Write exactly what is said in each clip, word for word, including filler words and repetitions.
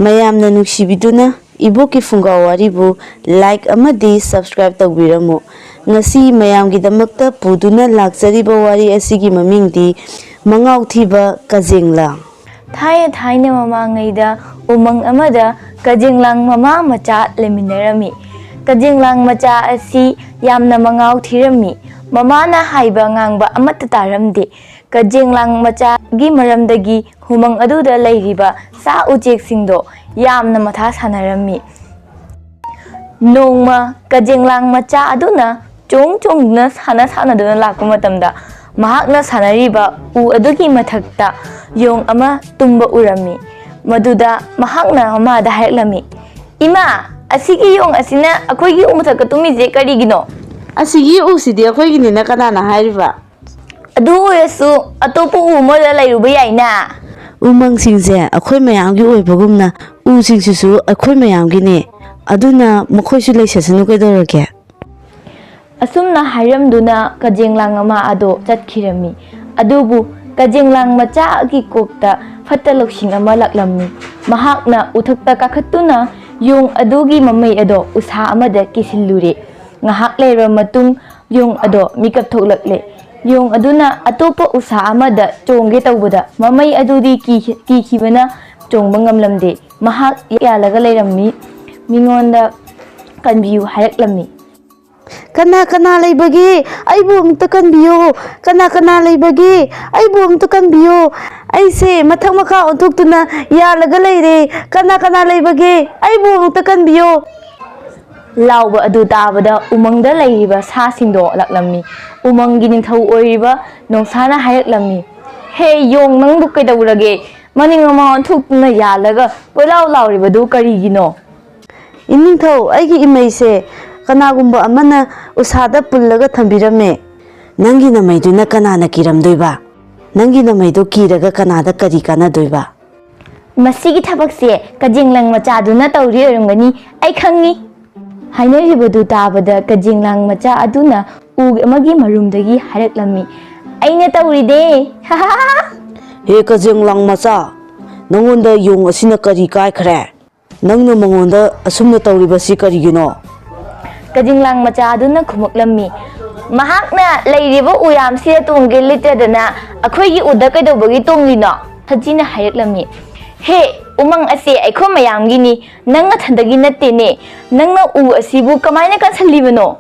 ꯃꯌꯥꯝꯅ ꯅꯨꯡꯁꯤꯕꯤꯗꯨꯅ ꯏꯕꯣꯛꯀꯤ ꯐꯨꯡꯒꯥ ꯋꯥꯔꯤꯕꯨ like ꯑꯃꯗꯤ subscribe ꯇꯧꯕꯤꯔꯝꯃꯨ꯫ ꯉꯁꯤ ꯃꯌꯥꯝꯒꯤꯗꯃꯛꯇ ꯄꯨꯗꯨꯅ ꯂꯥꯛꯆꯔꯤꯕ ꯋꯥꯔꯤ ꯑꯁꯤꯒꯤ ꯃꯃꯤꯡꯗꯤ ꯃꯉꯥꯎ ꯊꯤꯕ ꯀꯖꯦꯡꯂꯥꯡ꯫ ꯊꯥꯏꯅ ꯊꯥꯏꯅ ꯃꯃꯥꯡꯉꯩꯗ ꯎꯃꯪ ꯑꯃꯗ ꯀꯖꯦꯡꯂꯥꯡ ꯃꯃꯥ ꯃꯆꯥ ꯂꯩꯃꯤꯟꯅꯔꯝꯃꯤ꯫ ꯀꯖꯦꯡꯂꯥꯡ ꯃꯆꯥ ꯑꯁꯤ ꯌꯥꯝꯅ ꯃꯉꯥꯎ ꯊꯤꯔꯝꯃꯤ꯫ ꯃꯃꯥꯅ ꯍꯥꯏꯕ ꯉꯥꯡꯕ ꯑꯃꯠꯇ ꯇꯥꯔꯝꯗꯦ꯫ ꯀꯖꯦꯡꯂꯥꯡ ꯃꯆꯥꯒꯤ ꯃꯔꯝꯗꯒꯤ ꯎꯃꯪ ꯑꯗꯨꯗ ꯂꯩꯔꯤꯕ ꯁꯥ ꯎꯆꯦꯛꯁꯤꯡꯗꯣ ꯌꯥꯝꯅ ꯃꯊꯥ ꯁꯥꯟꯅꯔꯝꯃꯤ꯫ ꯅꯣꯡꯃ ꯀꯖꯦꯡꯂꯥꯡ ꯃꯆꯥ ꯑꯗꯨꯅ ꯆꯣꯡ ꯆꯣꯡꯗꯨꯅ ꯁꯥꯟꯅ ꯁꯥꯟꯅꯗꯨꯅ ꯂꯥꯛꯄ ꯃꯇꯝꯗ, ꯃꯍꯥꯛꯅ ꯁꯥꯟꯅꯔꯤꯕ ꯎ ꯑꯗꯨꯒꯤ ꯃꯊꯛꯇ ꯌꯣꯡ ꯑꯃ ꯇꯨꯝꯕ ꯎꯔꯝꯃꯤ꯫ ꯃꯗꯨꯗ ꯃꯍꯥꯛꯅ ꯃꯃꯥꯗ ꯍꯥꯏꯔꯛꯂꯝꯃꯤ, "ꯏꯃꯥ, ꯑꯁꯤꯒꯤ ꯌꯣꯡ ꯑꯁꯤꯅ ꯑꯩꯈꯣꯏꯒꯤ ꯎ ꯃꯊꯛꯇ ꯇꯨꯝꯃꯤꯁꯦ ꯀꯔꯤꯒꯤꯅꯣ?" "ꯑꯁꯤꯒꯤ ꯎꯁꯤꯗꯤ ꯑꯩꯈꯣꯏꯒꯤꯅꯤꯅ ꯀꯅꯥꯅ ꯍꯥꯏꯔꯤꯕ?" "ꯑꯗꯨ ꯑꯣꯏꯔꯁꯨ ꯑꯇꯣꯞꯄ ꯎ ꯑꯃꯗ ꯂꯩꯔꯨꯕ ꯌꯥꯏꯅ?" "ꯎꯃꯪꯁꯤꯡꯁꯦ ꯑꯩꯈꯣꯏ ꯃꯌꯥꯝꯒꯤ ꯑꯣꯏꯕꯒꯨꯝꯅ ꯎꯁꯤꯡꯁꯤꯁꯨ ꯑꯩꯈꯣꯏ ꯃꯌꯥꯝꯒꯤꯅꯦ꯫ ꯑꯗꯨꯅ ꯃꯈꯣꯏꯁꯨ ꯂꯩꯁꯁꯅꯨ ꯀꯩꯗꯧꯔꯒꯦ?" ꯑꯁꯨꯝꯅ ꯍꯥꯏꯔꯝꯗꯨꯅ ꯀꯖꯦꯡꯂꯥꯡ ꯃꯃꯥ ꯑꯗꯣ ꯆꯠꯈꯤꯔꯝꯃꯤ꯫ ꯑꯗꯨꯕꯨ ꯀꯖꯦꯡꯂꯥꯡ ꯃꯆꯥꯒꯤ ꯀꯣꯛꯇ ꯐꯠꯇ ꯂꯧꯁꯤꯡ ꯑꯃ ꯂꯥꯛꯂꯝꯃꯤ꯫ ꯃꯍꯥꯛꯅ ꯎꯊꯛꯇ ꯀꯥꯈꯠꯇꯨꯅ ꯌꯣꯡ ꯑꯗꯨꯒꯤ ꯃꯃꯩ ꯑꯗꯣ ꯎꯁꯥ ꯑꯃꯗ ꯀꯤꯁꯤꯜꯂꯨꯔꯦ꯫ ꯉꯥꯏꯍꯥꯛ ꯂꯩꯔꯕ ꯃꯇꯨꯡ ꯌꯣꯡ ꯑꯗꯣ ꯃꯤꯀꯞ ꯊꯣꯛꯂꯛꯂꯦ꯫ ꯌꯣꯡ ꯑꯗꯨꯅ ꯑꯇꯣꯞꯄ ꯎꯁꯥ ꯑꯃꯗ ꯆꯣꯡꯒꯦ ꯇꯧꯕꯗ ꯃꯃꯩ ꯑꯗꯨꯗꯤ ꯀꯤ-, ꯀꯤꯈꯤꯕꯅ ꯆꯣꯡꯕ ꯉꯝꯂꯝꯗꯦ꯫ ꯃꯍꯥꯛ ꯌꯥꯜꯂꯒ ꯂꯩꯔꯝꯃꯤ꯫ ꯃꯤꯉꯣꯟꯗ ꯀꯟꯕꯤꯌꯨ ꯍꯥꯏꯔꯛꯂꯝꯃꯤ꯫ "ꯀꯅꯥ ꯀꯅꯥ ꯂꯩꯕꯒꯦ? ꯑꯩꯕꯨ ꯑꯃꯨꯛꯇ ꯀꯟꯕꯤꯌꯨ꯫ ꯀꯅꯥ ꯀꯅꯥ ꯂꯩꯕꯒꯦ? ꯑꯩꯕꯨ ꯑꯃꯨꯛꯇ ꯀꯟꯕꯤꯌꯨ꯫ ꯑꯩꯁꯦ ꯃꯊꯛ ꯃꯈꯥ ꯑꯣꯟꯊꯣꯛꯇꯨꯅ ꯌꯥꯜꯂꯒ ꯂꯩꯔꯦ꯫ ꯀꯅꯥ ꯀꯅꯥ ꯂꯩꯕꯒꯦ? ꯑꯩꯕꯨ ꯑꯃꯨꯛꯇ ꯀꯟꯕꯤꯌꯨ!" ꯂꯥꯎꯕ ꯑꯗꯨ ꯇꯥꯕꯗ ꯎꯃꯪꯗ ꯂꯩꯔꯤꯕ ꯁꯥꯁꯤꯡꯗꯣ ꯂꯥꯛꯂꯝꯃꯤ꯫ ꯎꯃꯪꯒꯤ ꯅꯤꯡꯊꯧ ꯑꯣꯏꯔꯤꯕ ꯅꯣꯡꯁꯥꯅ ꯍꯥꯏꯔꯛꯂꯝꯃꯤ, "ꯍꯦ ꯌꯣꯡ, ꯅꯪꯕꯨ ꯀꯩꯗꯧꯔꯒꯦ? ꯃꯅꯤꯡ ꯃꯃꯥꯡ ꯑꯣꯟꯊꯣꯛꯇꯨꯅ ꯌꯥꯜꯂꯒ ꯀꯣꯏꯂꯥꯎ ꯂꯥꯎꯔꯤꯕꯗꯨ ꯀꯔꯤꯒꯤꯅꯣ?" "ꯏꯅꯤꯡꯊꯧ, ꯑꯩꯒꯤ ꯏꯃꯩꯁꯦ ꯀꯅꯥꯒꯨꯝꯕ ꯑꯃꯅ ꯎꯁꯥꯗ ꯄꯨꯜꯂꯒ ꯊꯝꯕꯤꯔꯝꯃꯦ꯫" "ꯅꯪꯒꯤ ꯅꯃꯩꯗꯨꯅ ꯀꯅꯥꯅ ꯀꯤꯔꯝꯗꯣꯏꯕ? ꯅꯪꯒꯤ ꯅꯃꯩꯗꯣ ꯀꯤꯔꯒ ꯀꯅꯥꯗ ꯀꯔꯤ ꯀꯥꯟꯅꯗꯣꯏꯕ?" "ꯃꯁꯤꯒꯤ ꯊꯕꯛꯁꯦ ꯀꯖꯦꯡꯂꯪ ꯃꯆꯥꯗꯨꯅ ꯇꯧꯔꯤ ꯑꯣꯏꯔꯝꯒꯅꯤ, ꯑꯩ ꯈꯪꯉꯤ꯫" ꯍꯥꯏꯅꯔꯤꯕꯗꯨ ꯇꯥꯕꯗ ꯀꯖꯦꯡꯂꯥꯡ ꯃꯆꯥ ꯑꯗꯨꯅ ꯎ ꯑꯃꯒꯤ ꯃꯔꯨꯝꯗꯒꯤ ꯍꯥꯏꯔꯛꯂꯝꯃꯤ, "ꯑꯩꯅ ꯇꯧꯔꯤꯅꯦ!" "ꯍꯦ ꯀꯖꯦꯡꯂꯥꯡ ꯃꯆꯥ, ꯅꯉꯣꯟꯗ ꯌꯣꯡ ꯑꯁꯤꯅ ꯀꯔꯤ ꯀꯥꯏꯈ꯭ꯔꯦ? ꯅꯪꯅ ꯃꯉꯣꯟꯗ ꯑꯁꯨꯝꯅ ꯇꯧꯔꯤꯕꯁꯤ ꯀꯔꯤꯒꯤꯅꯣ?" ꯀꯖꯤꯡꯂꯥꯡ ꯃꯆꯥ ꯑꯗꯨꯅ ꯈꯨꯝꯃꯛꯂꯝꯃꯤ, "ꯃꯍꯥꯛꯅ ꯂꯩꯔꯤꯕ ꯎꯌꯥꯝꯁꯤꯗ ꯇꯣꯡꯒꯦ ꯂꯤꯠꯇꯗꯅ ꯑꯩꯈꯣꯏꯒꯤ ꯎꯗ ꯀꯩꯗꯧꯕꯒꯤ ꯇꯣꯡꯂꯤꯅꯣ?" ꯁꯖꯤꯅ ꯍꯥꯏꯔꯛꯂꯝꯃꯤ, "ꯍꯦ, ꯎꯃꯪ ꯑꯁꯦ ꯑꯩꯈꯣꯏ ꯃꯌꯥꯝꯒꯤꯅꯤ, ꯅꯪ ꯅꯊꯟꯗꯒꯤ ꯅꯠꯇꯦꯅꯦ꯫ ꯅꯪꯅ ꯎ ꯑꯁꯤꯕꯨ ꯀꯃꯥꯏꯅ ꯀꯟꯁꯜꯂꯤꯕꯅꯣ?"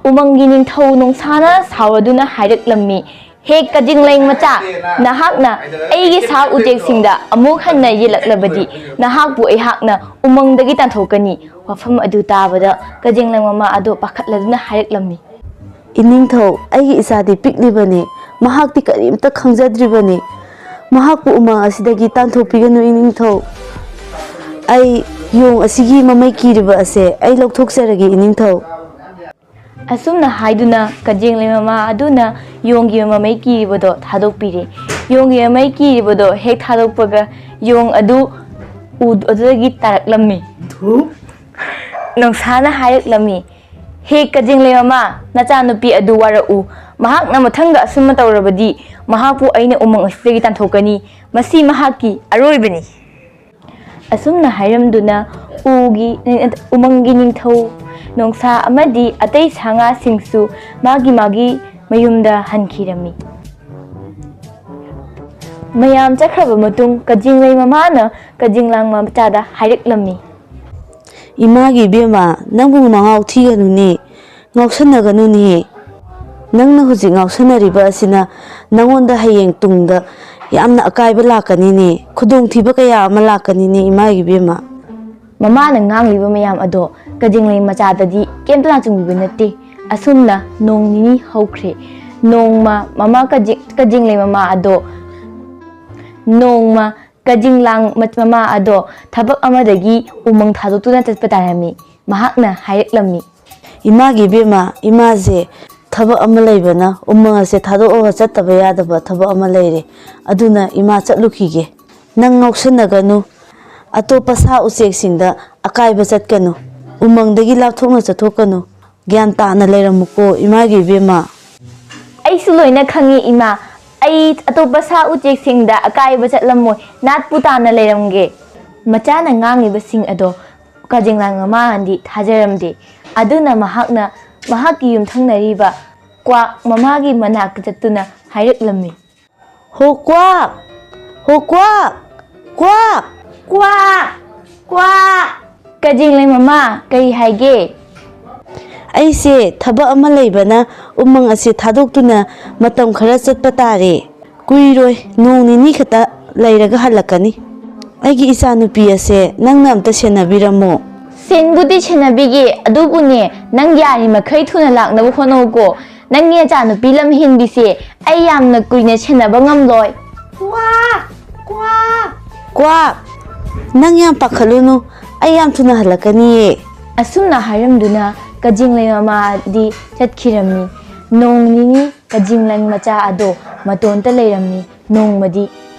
ꯎꯃꯪꯒꯤ ꯅꯤꯡꯊꯧ ꯅꯣꯡꯁꯥꯅ ꯁꯥꯎꯔꯗꯨꯅ ꯍꯥꯏꯔꯛꯂꯝꯃꯤ, "ꯍꯦ ꯀꯖꯤꯡꯂꯩ ꯃꯆꯥ, ꯅꯍꯥꯛꯅ ꯑꯩꯒꯤ ꯁꯥ ꯎꯆꯦꯛꯁꯤꯡꯗ ꯑꯃꯨꯛ ꯍꯟꯅ ꯌꯦꯜꯂꯛꯂꯕꯗꯤ ꯅꯍꯥꯛꯄꯨ ꯑꯩꯍꯥꯛꯅ ꯎꯃꯪꯗꯒꯤ ꯇꯥꯟꯊꯣꯛꯀꯅꯤ꯫" ꯋꯥꯐꯝ ꯑꯗꯨ ꯇꯥꯕꯗ ꯀꯖꯤꯡꯂꯩ ꯃꯃꯥ ꯑꯗꯨ ꯄꯥꯈꯠꯂꯗꯨꯅ ꯍꯥꯏꯔꯛꯂꯝꯃꯤ, "ꯏꯅꯤꯡꯊꯧ, ꯑꯩꯒꯤ ꯏꯆꯥꯗꯤ ꯄꯤꯛꯂꯤꯕꯅꯤ, ꯃꯍꯥꯛꯇꯤ ꯀꯔꯤꯝꯇ ꯈꯪꯖꯗ꯭ꯔꯤꯕꯅꯤ꯫ ꯃꯍꯥꯛꯄꯨ ꯎꯃꯪ ꯑꯁꯤꯗꯒꯤ ꯇꯥꯟꯊꯣꯛꯄꯤꯒꯅꯨ ꯏꯅꯤꯡꯊꯧ꯫ ꯑꯩ ꯌꯣꯡ ꯑꯁꯤꯒꯤ ꯃꯃꯩ ꯀꯤꯔꯤꯕ ꯑꯁꯦ ꯑꯩ ꯂꯧꯊꯣꯛꯆꯔꯒꯦ ꯏꯅꯤꯡꯊꯧ꯫" ꯑꯁꯨꯝꯅ ꯍꯥꯏꯗꯨꯅ ꯀꯖꯦꯡꯂꯩ ꯃꯃꯥ ꯑꯗꯨꯅ ꯌꯣꯡꯒꯤ ꯃꯃꯩ ꯀꯤꯔꯤꯕꯗꯣ ꯊꯥꯗꯣꯛꯄꯤꯔꯦ꯫ ꯌꯣꯡꯒꯤ ꯃꯃꯩ ꯀꯤꯔꯤꯕꯗꯣ ꯍꯦꯛ ꯊꯥꯗꯣꯛꯄꯒ ꯌꯣꯡ ꯑꯗꯨ ꯎ ꯑꯗꯨꯗꯒꯤ ꯇꯥꯔꯛꯂꯝꯃꯤ꯫ ꯅꯣꯡꯁꯥꯅ ꯍꯥꯏꯔꯛꯂꯝꯃꯤ, "ꯍꯦ ꯀꯖꯦꯡꯂꯩ ꯃꯃꯥ, ꯅꯆꯥꯅꯨꯄꯤ ꯑꯗꯨ ꯋꯥꯔꯛꯎ꯫ ꯃꯍꯥꯛꯅ ꯃꯊꯪꯗ ꯑꯁꯨꯝꯅ ꯇꯧꯔꯕꯗꯤ ꯃꯍꯥꯛꯄꯨ ꯑꯩꯅ ꯎꯃꯪ ꯑꯁꯤꯗꯒꯤ ꯇꯥꯟꯊꯣꯛꯀꯅꯤ꯫ ꯃꯁꯤ ꯃꯍꯥꯛꯀꯤ ꯑꯔꯣꯏꯕꯅꯤ꯫" ꯑꯁꯨꯝꯅ ꯍꯥꯏꯔꯝꯗꯨꯅ ꯎꯒꯤ, ꯎꯃꯪꯒꯤ ꯅꯤꯡꯊꯧ ꯅꯣꯡꯁꯥ ꯑꯃꯗꯤ ꯑꯇꯩ ꯁꯥ ꯉꯥꯁꯤꯡꯁꯨ ꯃꯥꯒꯤ ꯃꯥꯒꯤ ꯃꯌꯨꯝꯗ ꯍꯟꯈꯤꯔꯝꯃꯤ꯫ ꯃꯌꯥꯝ ꯆꯠꯈ꯭ꯔꯕ ꯃꯇꯨꯡ ꯀꯖꯤꯡꯂꯩ ꯃꯃꯥꯅ ꯀꯖꯤꯡꯂꯥꯡ ꯃꯆꯥꯗ ꯍꯥꯏꯔꯛꯂꯝꯃꯤ, "ꯏꯃꯥꯒꯤ ꯏꯕꯦꯝꯃ, ꯅꯪꯕꯨ ꯃꯉꯥꯎ ꯊꯤꯒꯅꯨꯅꯦ, ꯉꯥꯎꯁꯟꯅꯒꯅꯨꯅꯦ꯫ ꯅꯪꯅ ꯍꯧꯖꯤꯛ ꯉꯥꯎꯁꯟꯅꯔꯤꯕ ꯑꯁꯤꯅ ꯅꯪꯉꯣꯟꯗ ꯍꯌꯦꯡ ꯇꯨꯡꯗ ꯌꯥꯝꯅ ꯑꯀꯥꯏꯕ ꯂꯥꯛꯀꯅꯤꯅꯦ, ꯈꯨꯗꯣꯡꯊꯤꯕ ꯀꯌꯥ ꯑꯃ ꯂꯥꯛꯀꯅꯤꯅꯦ, ꯏꯃꯥꯒꯤ ꯏꯕꯦꯝꯃ꯫" ꯃꯃꯥꯅ ꯉꯥꯡꯂꯤꯕ ꯃꯌꯥꯝ ꯑꯗꯣ ꯀꯖꯤꯡꯂꯩ ꯃꯆꯥꯗꯗꯤ ꯀꯩꯝꯇ ꯂꯥꯟꯆꯨꯡꯕꯤꯕ ꯅꯠꯇꯦ꯫ ꯑꯁꯨꯝꯅ ꯅꯣꯡ ꯅꯤꯅꯤ ꯍꯧꯈ꯭ꯔꯦ꯫ ꯅꯣꯡꯃ ꯃꯃꯥ ꯀꯖꯤꯡ-, ꯀꯖꯤꯡꯂꯩ ꯃꯃꯥ ꯑꯗꯣ ꯅꯣꯡꯃ ꯀꯖꯤꯡꯂꯥꯡ ꯃ-, ꯃꯃꯥ ꯑꯗꯣ ꯊꯕꯛ ꯑꯃꯗꯒꯤ ꯎꯃꯪ ꯊꯥꯗꯣꯛꯇꯨꯅ ꯆꯠꯄ ꯇꯥꯔꯝꯃꯤ꯫ ꯃꯍꯥꯛꯅ ꯍꯥꯏꯔꯛꯂꯝꯃꯤ, "ꯏꯃꯥꯒꯤ ꯏꯕꯦꯝꯃ, ꯏꯃꯥꯁꯦ ꯊꯕꯛ ꯑꯃ ꯂꯩꯕꯅ ꯎꯃꯪ ꯑꯁꯦ ꯊꯥꯗꯣꯛꯑꯒ ꯆꯠꯇꯕ ꯌꯥꯗꯕ ꯊꯕꯛ ꯑꯃ ꯂꯩꯔꯦ꯫ ꯑꯗꯨꯅ ꯏꯃꯥ ꯆꯠꯂꯨꯈꯤꯒꯦ꯫ ꯅꯪ ꯉꯥꯎꯁꯟꯅꯒꯅꯨ, ꯑꯇꯣꯞꯄ ꯁꯥ ꯎꯆꯦꯛꯁꯤꯡꯗ ꯑꯀꯥꯏꯕ ꯆꯠꯀꯅꯨ, ꯎꯃꯪꯗꯒꯤ ꯂꯥꯞꯊꯣꯛꯅ ꯆꯠꯊꯣꯛꯀꯅꯨ꯫ ꯒ꯭ꯌꯥꯟ ꯇꯥꯅ ꯂꯩꯔꯝꯃꯨꯀꯣ, ꯏꯃꯥꯒꯤ ꯏꯕꯦꯝꯃ꯫" "ꯑꯩꯁꯨ ꯂꯣꯏꯅ ꯈꯪꯉꯤ ꯏꯃꯥ, ꯑꯩ ꯑꯇꯣꯞꯄ ꯁꯥ ꯎꯆꯦꯛꯁꯤꯡꯗ ꯑꯀꯥꯏꯕ ꯆꯠꯂꯝꯃꯣꯏ, ꯅꯥꯠꯄꯨ ꯇꯥꯅ ꯂꯩꯔꯝꯒꯦ꯫ ꯃꯆꯥꯅ ꯉꯥꯡꯂꯤꯕꯁꯤꯡ ꯑꯗꯣ ꯀꯖꯦꯡꯂꯥꯡ ꯃꯃꯥꯅꯗꯤ ꯊꯥꯖꯔꯝꯗꯦ꯫ ꯑꯗꯨꯅ ꯃꯍꯥꯛꯅ ꯃꯍꯥꯛꯀꯤ ꯌꯨꯝꯊꯪꯅꯔꯤꯕ ꯀ꯭ꯋꯥꯛ ꯃꯃꯥꯒꯤ ꯃꯅꯥꯛꯇ ꯆꯠꯇꯨꯅ ꯍꯥꯏꯔꯛꯂꯝꯃꯤ꯫ "ꯍꯣ ꯀ꯭ꯋꯥꯛ! ꯍꯣ ꯀ꯭ꯋꯥꯛ! ꯀ꯭ꯋꯥꯛ!" "ꯀ꯭ꯋꯥꯛ! ꯀ꯭ꯋꯥꯛ!" "ꯀꯖꯦꯡꯂꯩ ꯃꯃꯥ, ꯀꯔꯤ ꯍꯥꯏꯒꯦ?" "ꯑꯩꯁꯦ ꯊꯕꯛ ꯑꯃ ꯂꯩꯕꯅ ꯎꯃꯪ ꯑꯁꯤ ꯊꯥꯗꯣꯛꯇꯨꯅ ꯃꯇꯝ ꯈꯔ ꯆꯠꯄ ꯇꯥꯔꯦ꯫ ꯀꯨꯏꯔꯣꯏ, ꯅꯣꯡ ꯅꯤꯅꯤ ꯈꯛꯇ ꯂꯩꯔꯒ ꯍꯜꯂꯛꯀꯅꯤ꯫ ꯑꯩꯒꯤ ꯏꯆꯥꯅꯨꯄꯤ ꯑꯁꯦ ꯅꯪꯅ ꯑꯝꯇ ꯁꯦꯟꯅꯕꯤꯔꯝꯃꯣ꯫" "ꯁꯦꯟꯕꯨꯗꯤ ꯁꯦꯟꯅꯕꯤꯒꯦ, ꯑꯗꯨꯕꯨꯅꯦ, ꯅꯪ ꯌꯥꯔꯤꯃꯈꯩ ꯊꯨꯅ ꯂꯥꯛꯅꯕ ꯍꯣꯠꯅꯧꯀꯣ꯫ ꯅꯪꯒꯤ ꯅꯆꯥꯅꯨꯄꯤ ꯂꯝ ꯍꯦꯟꯕꯤꯁꯦ ꯑꯩ ꯌꯥꯝꯅ ꯀꯨꯏꯅ ꯁꯦꯟꯅꯕ ꯉꯝꯂꯣꯏ꯫" "ꯀ꯭ꯋꯥꯛ! ꯀ꯭ꯋꯥꯛ!" "ꯀ꯭ꯋꯥꯛ! ꯅꯪ ꯌꯥꯝ ꯄꯥꯈꯠꯂꯨꯅꯨ, ꯑꯩ ꯌꯥꯝ ꯊꯨꯅ ꯍꯜꯂꯛꯀꯅꯤꯌꯦ꯫" ꯑꯁꯨꯝꯅ ꯍꯥꯏꯔꯝꯗꯨꯅ ꯀꯖꯦꯡꯂꯩ ꯃꯃꯥꯗꯤ ꯆꯠꯈꯤꯔꯝꯃꯤ꯫ ꯅꯣꯡ ꯅꯤꯅꯤ ꯀꯖꯦꯡꯂꯩ ꯃꯆꯥ ꯑꯗꯣ ꯃꯇꯣꯟꯇ ꯂꯩꯔꯝꯃꯤ꯫ ꯅꯣꯡꯃꯗꯤ,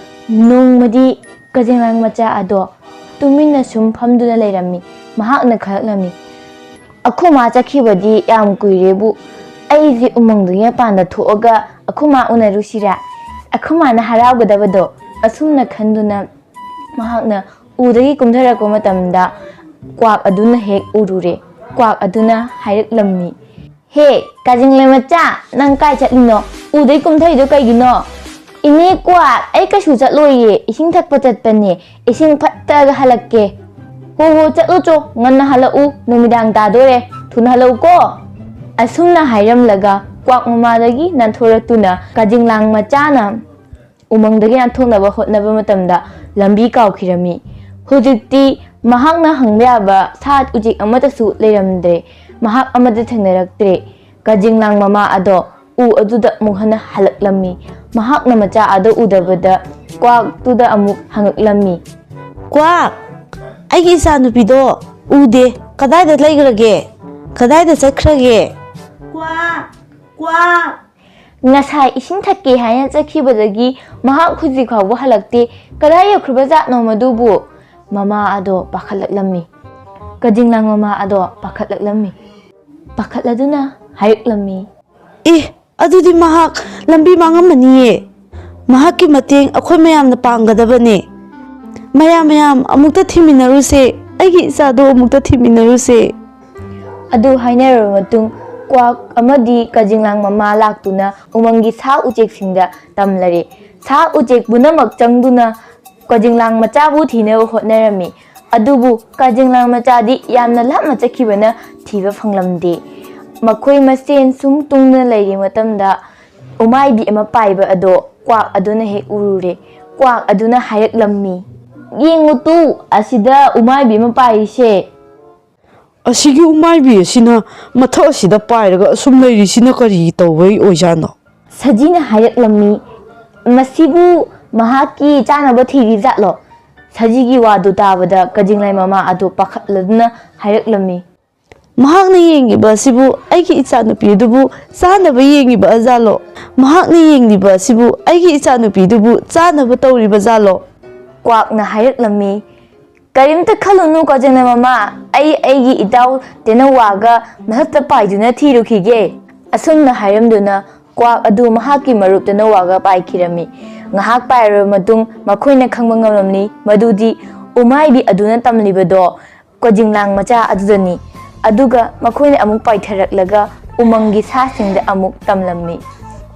ꯅꯣꯡꯃꯗꯤ ꯀꯖꯦꯡꯂꯩ ꯃꯆꯥ ꯑꯗꯣ ꯇꯨꯃꯤꯟꯅ ꯁꯨꯝ ꯐꯝꯗꯨꯅ ꯂꯩꯔꯝꯃꯤ꯫ ꯃꯍꯥꯛꯅ ꯈꯜꯂꯛꯂꯝꯃꯤ, "ꯑꯩꯈꯣꯏ ꯃꯥ ꯆꯠꯈꯤꯕꯗꯤ ꯌꯥꯝ ꯀꯨꯏꯔꯦꯕꯨ, ꯑꯩꯁꯦ ꯎꯃꯪꯗꯒꯤ ꯃꯄꯥꯟꯗ ꯊꯣꯛꯑꯒ ꯑꯩꯈꯣꯏ ꯃꯥ ꯎꯅꯔꯨꯁꯤꯔꯥ? ꯑꯩꯈꯣꯏ ꯃꯥꯅ ꯍꯔꯥꯎꯒꯗꯕꯗꯣ꯫" ꯑꯁꯨꯝꯅ ꯈꯟꯗꯨꯅ ꯃꯍꯥꯛꯅ ꯎꯗꯒꯤ ꯀꯨꯝꯊꯔꯛꯄ ꯃꯇꯝꯗ ꯀ꯭ꯋꯥꯛ ꯑꯗꯨꯅ ꯍꯦꯛ ꯎꯔꯨꯔꯦ꯫ ꯀ꯭ꯋꯥꯛ ꯑꯗꯨꯅ ꯍꯥꯏꯔꯛꯂꯝꯃꯤ, "ꯍꯦ, ꯀꯖꯦꯡꯂꯩ ꯃꯆꯥ, ꯅꯪ ꯀꯥꯏ ꯆꯠꯂꯤꯅꯣ? ꯎꯗꯩ ꯀꯨꯝꯊꯩꯗꯣ ꯀꯩꯒꯤꯅꯣ?" "ꯏꯅꯦ ꯀ꯭ꯋꯥꯛ, ꯑꯩ ꯀꯩꯁꯨ ꯆꯠꯂꯣꯏꯌꯦ, ꯏꯁꯤꯡ ꯊꯛꯄ ꯆꯠꯄꯅꯦ, ꯏꯁꯤꯡ ꯐꯠꯇꯒ ꯍꯜꯂꯛꯀꯦ꯫" "ꯍꯣ ꯍꯣ, ꯆꯠꯂꯨ ꯆꯣ, ꯉꯟꯅ ꯍꯜꯂꯛꯎ, ꯅꯨꯃꯤꯗꯥꯡ ꯇꯥꯗꯣꯔꯦ, ꯊꯨꯅ ꯍꯜꯂꯛꯎꯀꯣ꯫" ꯑꯁꯨꯝꯅ ꯍꯥꯏꯔꯝꯂꯒ ꯀ꯭ꯋꯥꯛ ꯃꯃꯥꯗꯒꯤ ꯅꯥꯟꯊꯣꯔꯛꯇꯨꯅ ꯀꯖꯦꯡꯂꯥꯡ ꯃꯆꯥꯅ ꯎꯃꯪꯗꯒꯤ ꯅꯥꯟꯊꯣꯛꯅꯕ ꯍꯣꯠꯅꯕ ꯃꯇꯝꯗ ꯂꯝꯕꯤ ꯀꯥꯎꯈꯤꯔꯝꯃꯤ꯫ ꯍꯧꯖꯤꯛꯇꯤ ꯃꯍꯥꯛꯅ ꯍꯪꯕ ꯌꯥꯕ ꯁꯥ ꯎꯆꯦꯛ ꯑꯃꯠꯇꯁꯨ ꯂꯩꯔꯝꯗ꯭ꯔꯦ꯫ ꯃꯍꯥꯛ ꯑꯃꯠꯇ ꯊꯦꯡꯅꯔꯛꯇ꯭ꯔꯦ꯫ ꯀꯖꯤꯡꯂꯥꯡ ꯃꯃꯥ ꯑꯗꯣ ꯎ ꯑꯗꯨꯗ ꯑꯃꯨꯛ ꯍꯟꯅ ꯍꯜꯂꯛꯂꯝꯃꯤ꯫ ꯃꯍꯥꯛꯅ ꯃꯆꯥ ꯑꯗꯨ ꯎꯗꯕꯗ ꯀ꯭ꯋꯥꯛꯇꯨꯗ ꯑꯃꯨꯛ ꯍꯪꯉꯛꯂꯝꯃꯤ꯫ "ꯀ꯭ꯋꯥꯛ, ꯑꯩꯒꯤ ꯏꯆꯥꯅꯨꯄꯤꯗꯣ ꯎꯗꯦ꯫ ꯀꯗꯥꯏꯗ ꯂꯩꯈ꯭ꯔꯒꯦ? ꯀꯗꯥꯏꯗ ꯆꯠꯈ꯭ꯔꯒꯦ?" "ꯀ꯭ꯋꯥꯛ, ꯀ꯭ꯋꯥꯛ!" "ꯉꯁꯥꯏ ꯏꯁꯤꯡ ꯊꯛꯀꯦ ꯍꯥꯏꯅ ꯆꯠꯈꯤꯕꯗꯒꯤ ꯃꯍꯥꯛ ꯍꯧꯖꯤꯛ ꯐꯥꯎꯕ ꯍꯜꯂꯛꯇꯦ꯫ ꯀꯗꯥꯏ ꯌꯧꯈ꯭ꯔꯕ ꯖꯥꯠꯅꯣ ꯃꯗꯨꯕꯨ?" ꯃꯃꯥ ꯑꯗꯣ ꯄꯥꯈꯠꯂꯛꯂꯝꯃꯤ꯫ ꯀꯖꯤꯡꯂꯥꯡ ꯃꯃꯥ ꯑꯗꯣ ꯄꯥꯈꯠꯂꯛꯂꯝꯃꯤ꯫ ꯄꯥꯈꯠꯂꯗꯨꯅ ꯍꯥꯏꯔꯛꯂꯝꯃꯤ꯫ "ꯑꯦ, ꯑꯗꯨꯗꯤ ꯃꯍꯥꯛ ꯂꯝꯕꯤ ꯃꯥꯡꯉꯝꯃꯅꯤꯌꯦ꯫ ꯃꯍꯥꯛꯀꯤ ꯃꯇꯦꯡ ꯑꯩꯈꯣꯏ ꯃꯌꯥꯝꯅ ꯄꯥꯡꯒꯗꯕꯅꯦ꯫ ꯃꯌꯥꯝ, ꯃꯌꯥꯝ ꯑꯃꯨꯛꯇ ꯊꯤꯃꯤꯟꯅꯔꯨꯁꯦ꯫ ꯑꯩꯒꯤ ꯏꯆꯥꯗꯣ ꯑꯃꯨꯛꯇ ꯊꯤꯃꯤꯟꯅꯔꯨꯁꯦ꯫ ꯑꯗꯨ ꯍꯥꯏꯅꯔꯕ ꯃꯇꯨꯡ, ꯀ꯭ꯋꯥꯛ ꯑꯃꯗꯤ ꯀꯖꯤꯡꯂꯥꯡ ꯃꯃꯥ ꯂꯥꯛꯇꯨꯅ ꯎꯃꯪꯒꯤ ꯁꯥ ꯎꯆꯦꯛꯁꯤꯡꯗ ꯇꯝꯂꯔꯦ꯫ ꯁꯥ ꯎꯆꯦꯛ ꯄꯨꯝꯅꯃꯛ ꯆꯪꯗꯨꯅ ꯀꯖꯤꯡꯂꯥꯡ ꯃꯆꯥꯕꯨ ꯊꯤꯅꯕ ꯍꯣꯠꯅꯔꯝꯃꯤ꯫ ꯑꯗꯨꯕꯨ ꯀꯖꯤꯡꯂꯥꯡ ꯃꯆꯥꯗꯤ ꯌꯥꯝꯅ ꯂꯥꯞꯅ ꯆꯠꯈꯤꯕꯅ ꯊꯤꯕ ꯐꯪꯂꯝꯗꯦ꯫ ꯃꯈꯣꯏ ꯃꯁꯦꯟ ꯁꯨꯝ ꯇꯨꯡꯗꯨꯅ ꯂꯩꯔꯤ ꯃꯇꯝꯗ, ꯎꯃꯥꯏꯕꯤ ꯑꯃ ꯄꯥꯏꯕ ꯑꯗꯣ ꯀ꯭ꯋꯥꯛ ꯑꯗꯨꯅ ꯍꯦꯛ ꯎꯔꯨꯔꯦ꯫ ꯀ꯭ꯋꯥꯛ ꯑꯗꯨꯅ ꯍꯥꯏꯔꯛꯂꯝꯃꯤ, "ꯌꯦꯡꯉꯨ ꯇꯨ, ꯑꯁꯤꯗ ꯎꯃꯥꯏꯕꯤ ꯑꯃ ꯄꯥꯏꯔꯤꯁꯦ!" "ꯑꯁꯤꯒꯤ ꯎꯃꯥꯏꯕꯤ ꯑꯁꯤꯅ ꯃꯊꯛ ꯑꯁꯤꯗ ꯄꯥꯏꯔꯒ ꯑꯁꯨꯝ ꯂꯩꯔꯤꯁꯤꯅ ꯀꯔꯤ ꯇꯧꯕꯩ ꯑꯣꯏꯖꯥꯠꯅꯣ?" ꯁꯖꯤꯅ ꯍꯥꯏꯔꯛꯂꯝꯃꯤ, "ꯃꯁꯤꯕꯨ ꯃꯍꯥꯛꯀꯤ ꯆꯥꯅꯕ ꯊꯤꯔꯤ ꯖꯥꯠꯂꯣ?" ꯁꯖꯤꯒꯤ ꯋꯥꯗꯨ ꯇꯥꯕꯗ ꯀꯖꯤꯡꯂꯩ ꯃꯃꯥ ꯑꯗꯨ ꯄꯥꯈꯠꯂꯗꯨꯅ ꯍꯥꯏꯔꯛꯂꯝꯃꯤ, "ꯃꯍꯥꯛꯅ ꯌꯦꯡꯉꯤꯕ ꯑꯁꯤꯕꯨ ꯑꯩꯒꯤ ꯏꯆꯥꯅꯨꯄꯤ ꯑꯗꯨꯕꯨ ꯆꯥꯅꯕ ꯌꯦꯡꯉꯤꯕ ꯑꯖꯥꯠꯂꯣ? ꯃꯍꯥꯛꯅ ꯌꯦꯡꯂꯤꯕ ꯑꯁꯤꯕꯨ ꯑꯩꯒꯤ ꯏꯆꯥꯅꯨꯄꯤꯗꯨꯕꯨ ꯆꯥꯅꯕ ꯇꯧꯔꯤꯕ ꯖꯥꯠꯂꯣ?" ꯀ꯭ꯋꯥꯛꯅ ꯍꯥꯏꯔꯛꯂꯝꯃꯤ, "ꯀꯔꯤꯝꯇ ꯈꯜꯂꯨꯅꯨ ꯀꯖꯤꯡꯂꯩ ꯃꯃꯥ, ꯑꯩ ꯑꯩꯒꯤ ꯏꯇꯥꯎ ꯇꯦꯅꯋꯥꯒ ꯃꯊꯛꯇ ꯄꯥꯏꯗꯨꯅ ꯊꯤꯔꯨꯈꯤꯒꯦ꯫" ꯑꯁꯨꯝꯅ ꯍꯥꯏꯔꯝꯗꯨꯅ ꯀ꯭ꯋꯥꯛ ꯑꯗꯨ ꯃꯍꯥꯛꯀꯤ ꯃꯔꯨꯞ ꯇꯦꯅꯋꯥꯒ ꯄꯥꯏꯈꯤꯔꯝꯃꯤ꯫ ꯉꯥꯏꯍꯥꯛ ꯄꯥꯏꯔꯕ ꯃꯇꯨꯡ ꯃꯈꯣꯏꯅ ꯈꯪꯕ ꯉꯝꯂꯝꯂꯤ ꯃꯗꯨꯗꯤ ꯎꯃꯥꯏꯕꯤ ꯑꯗꯨꯅ ꯇꯝꯂꯤꯕꯗꯣ ꯀꯖꯤꯡꯂꯥꯡ ꯃꯆꯥ ꯑꯗꯨꯗꯅꯤ꯫ ꯑꯗꯨꯒ ꯃꯈꯣꯏꯅ ꯑꯃꯨꯛ ꯄꯥꯏꯊꯔꯛꯂꯒ ꯎꯃꯪꯒꯤ ꯁꯥꯁꯤꯡꯗ ꯑꯃꯨꯛ ꯇꯝꯂꯝꯃꯤ꯫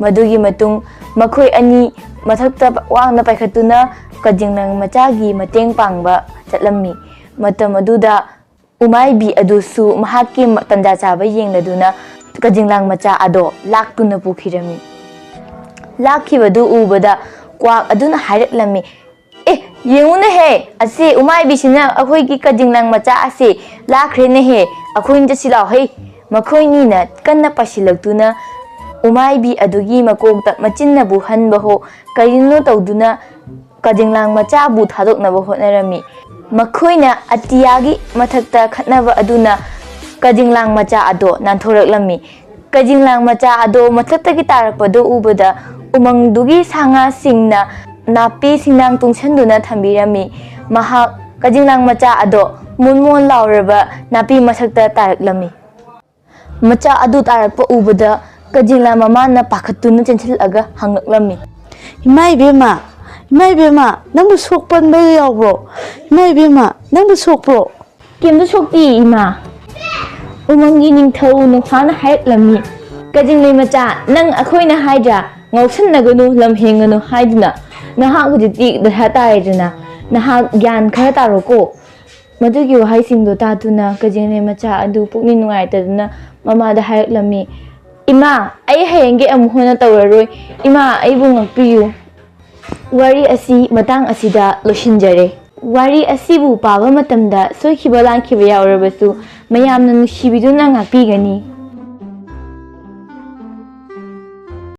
ꯃꯗꯨꯒꯤ ꯃꯇꯨꯡ ꯃꯈꯣꯏ ꯑꯅꯤ ꯃꯊꯛꯇ ꯋꯥꯡꯅ ꯄꯥꯏꯈꯠꯇꯨꯅ ꯀꯖꯤꯡꯂꯥꯡ ꯃꯆꯥꯒꯤ ꯃꯇꯦꯡ ꯄꯥꯡꯕ ꯆꯠꯂꯝꯃꯤ꯫ ꯃꯇꯝ ꯑꯗꯨꯗ ꯎꯃꯥꯏꯕꯤ ꯑꯗꯨꯁꯨ ꯃꯍꯥꯛꯀꯤ ꯇꯟꯖꯥ ꯆꯥꯕ ꯌꯦꯡꯂꯗꯨꯅ ꯀꯖꯤꯡꯂꯥꯡ ꯃꯆꯥ ꯑꯗꯣ ꯂꯥꯛꯇꯨꯅ ꯄꯨꯈꯤꯔꯝꯃꯤ꯫ ꯂꯥꯛꯈꯤꯕꯗꯨ ꯎꯕꯗ ꯀ꯭ꯋꯥꯛ ꯑꯗꯨꯅ ꯍꯥꯏꯔꯛꯂꯝꯃꯤ, "ꯑꯦ, ꯌꯦꯡꯉꯨꯅꯦꯍꯦ, ꯑꯁꯤ ꯎꯃꯥꯏꯕꯤꯁꯤꯅ ꯑꯩꯈꯣꯏꯒꯤ ꯀꯖꯤꯡꯂꯥꯡ ꯃꯆꯥ ꯑꯁꯤ ꯂꯥꯛꯈ꯭ꯔꯦꯅꯦꯍꯦ, ꯑꯩꯈꯣꯏꯅ ꯆꯠꯁꯤ ꯂꯥꯎꯍꯦ꯫" ꯃꯈꯣꯏꯅꯤꯅ ꯀꯟꯅ ꯄꯥꯏꯁꯤꯜꯂꯛꯇꯨꯅ ꯎꯃꯥꯏꯕꯤ ꯑꯗꯨꯒꯤ ꯃꯀꯣꯛꯇ ꯃꯆꯤꯟꯅꯕꯨ ꯍꯟꯕꯍꯣ ꯀꯔꯤꯅꯣ ꯇꯧꯗꯨꯅ ꯀꯖꯤꯡꯂꯥꯡ ꯃꯆꯥꯕꯨ ꯊꯥꯗꯣꯛꯅꯕ ꯍꯣꯠꯅꯔꯝꯃꯤ꯫ ꯃꯈꯣꯏꯅ ꯑꯇꯤꯌꯥꯒꯤ ꯃꯊꯛꯇ ꯈꯠꯅꯕ ꯑꯗꯨꯅ ꯀꯖꯤꯡꯂꯥꯡ ꯃꯆꯥ ꯑꯗꯣ ꯅꯥꯟꯊꯣꯔꯛꯂꯝꯃꯤ꯫ ꯀꯖꯤꯡꯂꯥꯡ ꯃꯆꯥ ꯑꯗꯣ ꯃꯊꯛꯇꯒꯤ ꯇꯥꯔꯛꯄꯗꯨ ꯎꯕꯗ ꯎꯃꯪꯗꯨꯒꯤ ꯁꯥ ꯉꯥꯁꯤꯡꯅ ꯅꯥꯄꯤ ꯁꯤꯡꯅꯥꯡ ꯇꯨꯡꯁꯟꯗꯨꯅ ꯊꯝꯕꯤꯔꯝꯃꯤ꯫ ꯃꯍꯥꯛ ꯀꯖꯤꯡꯂꯥꯡ ꯃꯆꯥ ꯑꯗꯣ ꯃꯣꯟ ꯃꯣꯟ ꯂꯥꯎꯔꯕ ꯅꯥꯄꯤ ꯃꯊꯛꯇ ꯇꯥꯔꯛꯂꯝꯃꯤ꯫ ꯃꯆꯥ ꯑꯗꯨ ꯇꯥꯔꯛꯄ ꯎꯕꯗ ꯀꯖꯤꯡꯂꯥꯡ ꯃꯃꯥꯅ ꯄꯥꯈꯠꯇꯨꯅ ꯆꯦꯟꯁꯤꯜꯂꯛꯑꯒ ꯍꯪꯂꯛꯂꯝꯃꯤ, ꯏꯃꯥ ꯏꯕꯦꯝꯃ, ꯏꯃꯥ ꯏꯕꯦꯝꯃ, ꯅꯪꯕꯨ ꯁꯣꯛ ꯄꯟꯕꯒ ꯌꯥꯎꯕ꯭ꯔꯣ? ꯏꯃꯥ ꯏꯕꯦꯝꯃ, ꯅꯪꯕꯨ ꯁꯣꯛꯄ꯭ꯔꯣ? ꯀꯩꯝꯇ ꯁꯣꯛꯇꯦ, ꯏꯃꯥ꯫ ꯎꯃꯪꯒꯤ ꯅꯤꯡꯊꯧ ꯅꯣꯡꯐꯥꯅ ꯍꯥꯏꯔꯛꯂꯝꯃꯤ, "ꯀꯖꯤꯡꯂꯩ ꯃꯆꯥ, ꯅꯪ ꯑꯩꯈꯣꯏꯅ ꯍꯥꯏꯗ꯭ꯔꯥ, ꯉꯥꯎꯁꯟꯅꯒꯅꯨ, ꯂꯝ ꯍꯦꯟꯒꯅꯨ" ꯍꯥꯏꯗꯨꯅ꯫ ꯅꯍꯥꯛ ꯍꯧꯖꯤꯛꯇꯤ ꯗꯁꯥ ꯇꯥꯔꯦꯗꯅ, ꯅꯍꯥꯛ ꯒ꯭ꯌꯥꯟ ꯈꯔ ꯇꯥꯔꯣꯀꯣ꯫ ꯃꯗꯨꯒꯤ ꯋꯥꯍꯩꯁꯤꯡꯗꯣ ꯇꯥꯗꯨꯅ ꯀꯖꯤꯡꯂꯩ ꯃꯆꯥ ꯑꯗꯨ ꯄꯨꯛꯅꯤꯡ ꯅꯨꯡꯉꯥꯏꯇꯗꯨꯅ ꯃꯃꯥꯗ ꯍꯥꯏꯔꯛꯂꯝꯃꯤ, "ꯏꯃꯥ, ꯑꯩ ꯍꯌꯦꯡꯒꯤ ꯑꯃꯨꯛ ꯍꯟꯅ ꯇꯧꯔꯔꯣꯏ꯫ ꯏꯃꯥ, ꯑꯩꯕꯨ ꯉꯥꯛꯄꯤꯌꯨ"꯫ ꯋꯥꯔꯤ ꯑꯁꯤ ꯃꯇꯥꯡ ꯑꯁꯤꯗ ꯂꯣꯏꯁꯤꯟꯖꯔꯦ꯫ ꯋꯥꯔꯤ ꯑꯁꯤꯕꯨ ꯄꯥꯕ ꯃꯇꯝꯗ ꯁꯣꯏꯈꯤꯕ ꯂꯥꯟꯈꯤꯕ ꯌꯥꯎꯔꯕꯁꯨ ꯃꯌꯥꯝꯅ ꯅꯨꯡꯁꯤꯕꯤꯗꯨꯅ ꯉꯥꯛꯄꯤꯒꯅꯤ꯫